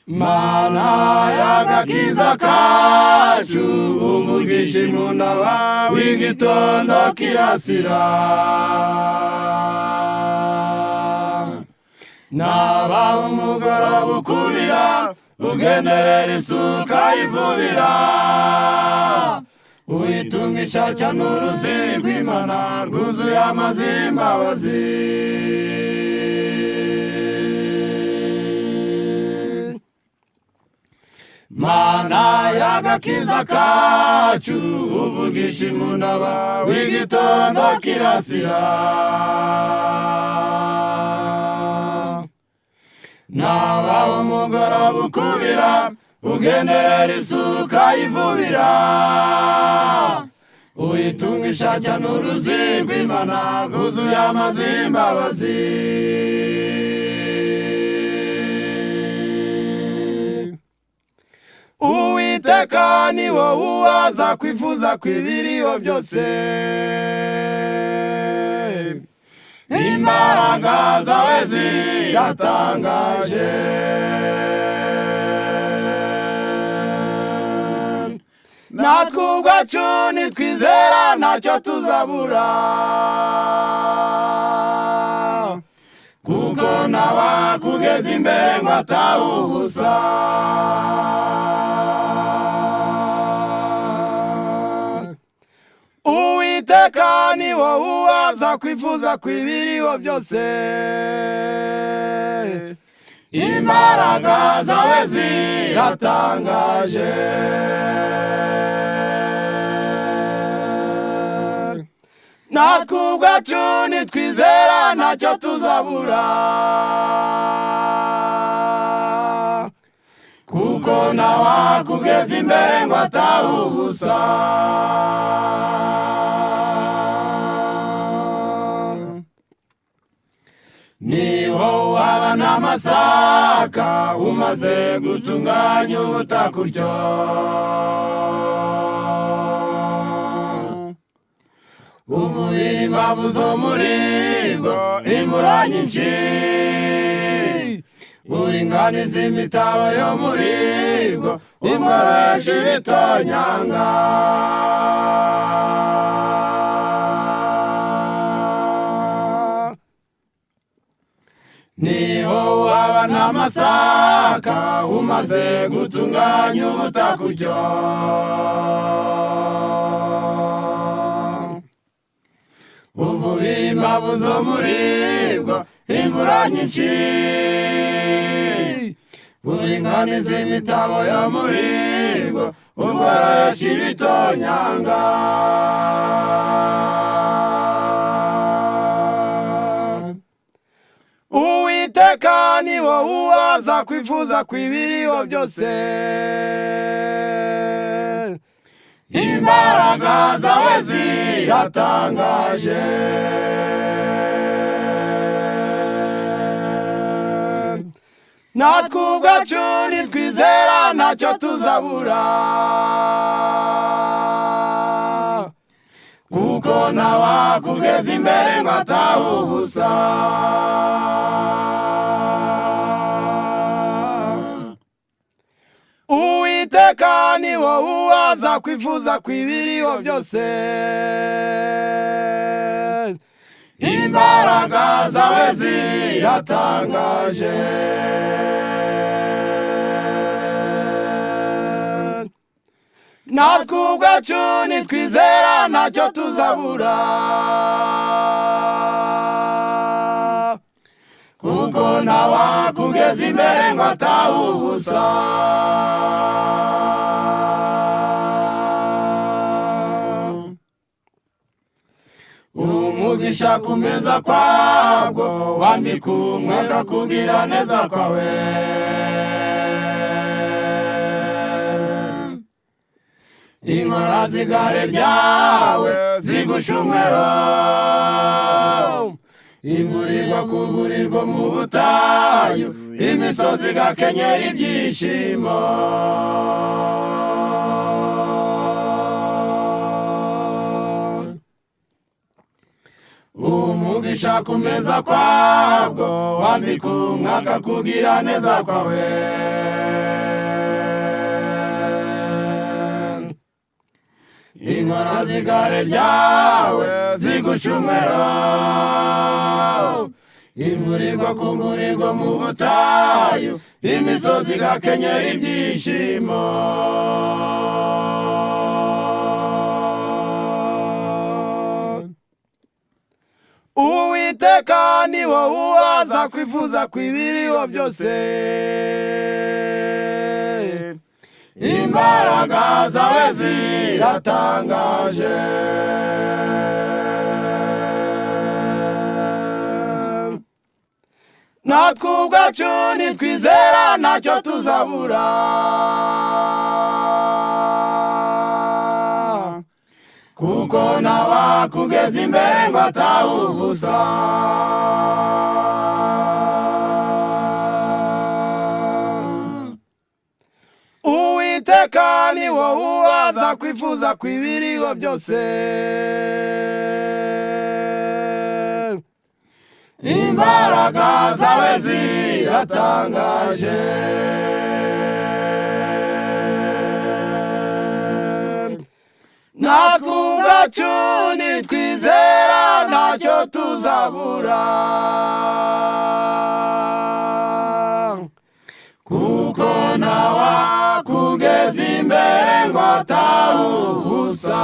Mana y'agakiza kacu, uvugisha impundu w'igitondo kirasira. Naba umugoroba ukubira, ugenderera isuka ivubira, uyitungisha cyane uruzi rw'Imana rwuzuye amazi y'imbabazi. Mana y'agakiza kacu, uvugisha impundu w'igitondo kirasira. Naba umugoroba ukubira, ugenderera isuka ivubira, uyitungisha cyane uruzi rw'Imana rwuzuye amazi y'imbabazi. Uwiteka ni wowe uwaza kwifuza kw'ibiriho byose, imbaraga zawe ziratangaje. Natwe ubwacu nitwizera ntacyo tuzabura, kuko ntawakugeza imbere ngo atahe ubusa. Uwiteka ni wowe uwaza kwifuza kw'ibiriho byose, imbaraga zawe ziratangaje. Natwe ubwacu nitwizera ntacyo tuzabura, kuko ntawakugeza imbere ngo atahe ubusa. Ni wowe waba n'amasaka umaze gutunganya ubutaka utyo, uvubira imbavu zo muri bwo imvura nyinshi, uringaniza imitabo yo muri bwo imoresha ibitonyanga. Ni wowe waba n'amasaka umaze gutunganya ubutaka utyo, uvubira imbavu zo muri bwo imvura nyinshi, uringaniza imitabo yo muri bwo ugororesha ibitonyanga. Uwiteka ni wowe uwaza kwifuza kw'ibiriho byose, imbaraga zawe ziratangaje. Natwe ubwacu nitwizera ntacyo tuzabura, kuko ntawakugeza imbere ngo atahe ubusa. Uwiteka ni wowe uwaza kwifuza kw'ibiriho byose, imbaraga zawe ziratangaje. Natwe ubwacu nitwizera ntacyo tuzabura, kuko ntawakugeza imbere ngo atahe ubusa. Umugisha ku meza kwabwo wambika umweka kugira neza kwawe, inkora z'igare ryawe zigusha umwero, imvura igwa kugurirwa mu butayu, imisozi igakenyera ibyishimo. Umugisha ku meza kwabwo wambika umwaka kugira neza kwawe. Inkora z'igare ryawe zigusha umwero. Imvura igwa ku rwuri rwo mu butayu, imisozi igakenyera ibyishimo. Uwiteka, ni wowe uwaza kwifuza kw'ibiriho byose. Imbaraga zawe ziratangaje. Natwe ubwacu nitwizera, ntacyo tuzabura, kuko ntawakugeza imbere ngo atahe ubusa. Uwiteka, ni wowe uwaza kwifuza kw'ibiriho byose. Imbaraga zawe ziratangaje. Natwe ubwacu nitwizera, ntacyo tuzabura, kuko ntawakugeza imbere ngo atahe ubusa.